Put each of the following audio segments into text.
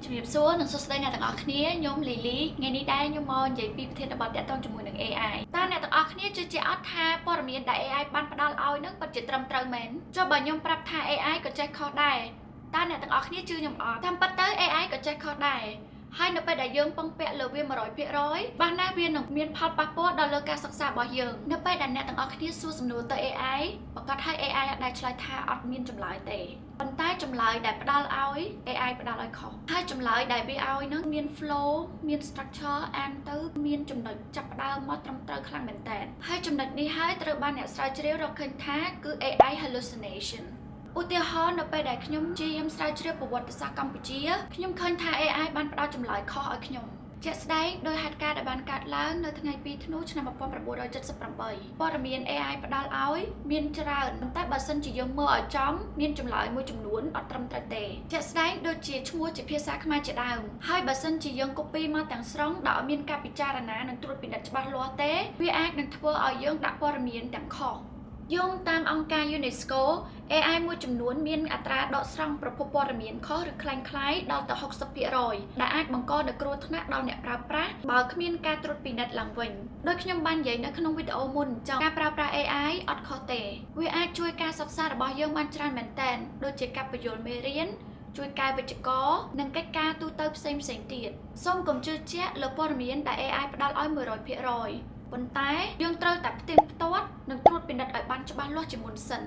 ជំរាបសួរនិងសួស្តីអ្នកទាំងអស់គ្នាខ្ញុំលីលីថ្ងៃនេះដែរខ្ញុំមកនិយាយពីប្រធានបទតាក់ទងជាមួយនឹង AI តើអ្នកទាំងអស់គ្នាជឿជាក់អត់ថាព័ត៌មានដែល AI បានផ្ដល់ឲ្យនឹងពិតជាត្រឹមត្រូវមែនចុះបើខ្ញុំប្រាប់ថា AI ក៏ចេះខុសដែរតើអ្នកទាំងអស់គ្នាជឿខ្ញុំអត់តាមពិតទៅ AI ក៏ចេះខុសដែរហើយនៅពេលដែលយើងពឹងពាក់លើវា100%បាសណាស់វានឹងមានផលប៉ះពាល់ដល់លើការសិក្សារបស់យើងនៅពេលដែលអ្នកទាំងអស់គ្នាសួរសំណួរទៅ AI ប្រាកដហើយ AI អត់ដែលឆ្លើយថាអត់មានចម្លើយទេប៉ុន្តែចម្លើយដែលផ្ដល់ឲ្យ AI ផ្ដល់ឲ្យខុសហើយចម្លើយដែលវាឲ្យនឹងមាន flow មាន structure អានទៅមានចំណុចចាប់ផ្ដើមមកត្រឹមត្រូវខ្លាំងមែនតើហើយចំណុចនេះហើយត្រូវបានអ្នកស្រាវជ្រាវរកឃើញថាគឺ AI hallucination ឧទាហរណ៍នៅពេលដែលខ្ញុំព្យាយាមស្រាវជ្រាវប្រវត្តិសាស្ត្រកម្ពុជាខ្ញុំឃើញថា AI បានផ្ដល់ចម្លើយខុសឲ្យខ្ញុំជាក់ស្ដែងដោយហេតុការណ៍ដែលបានកើតឡើងនៅថ្ងៃ2ធ្នូឆ្នាំ1978ព័ត៌មាន AI ផ្ដល់ឲ្យមានច្រើនប៉ុន្តែបើសិនជាយើងមើលឲ្យចំមានចម្លើយមួយចំនួនអត់ត្រឹមត្រូវទេជាក់ស្ដែងដូចជាឈ្មោះជាភាសាខ្មែរជាដើមហើយបើសិនជាយើង copy មកទាំងស្រុងដោយអត់មានការពិចារណានិងត្រួតពិនិត្យច្បាស់លាស់ទេវាអាចនឹងធ្វើឲ្យយើងដាក់ព័ត៌មានទាំងខុសយោងតាមអង្គការ UNESCO AI មួយចំនួនមានអត្រាដកស្រង់ប្រភពព័ត៌មានខុសឬក្លែងក្លាយដល់ទៅ60%ដែលអាចបង្កនូវគ្រោះថ្នាក់ដល់អ្នកប្រើប្រាស់បើគ្មានការត្រួតពិនិត្យឡើងវិញដោយខ្ញុំបាននិយាយនៅក្នុងវីដេអូមុនចង់ការប្រើប្រាស់ AI អត់ខុសទេវាអាចជួយការសិក្សារបស់យើងបានច្រើនមែនទែនដូចជាការពន្យល់មេរៀនជួយកែវេយ្យាករណ៍និងកិច្ចការទូទៅផ្សេងផ្សេងទៀតសូមកុំជឿជាក់លើព័ត៌មានដែល AI ផ្ដល់ឲ្យ100%ប៉ុន្តែយើងត្រូវតែផ្ទៀងផ្ទាត់និងត្រួតពិនិត្យឲ្យបានច្បាស់លាស់ជាមុនសិន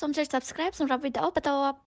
សូមចុច Subscribe សម្រាប់វីដេអូបន្ទាប់។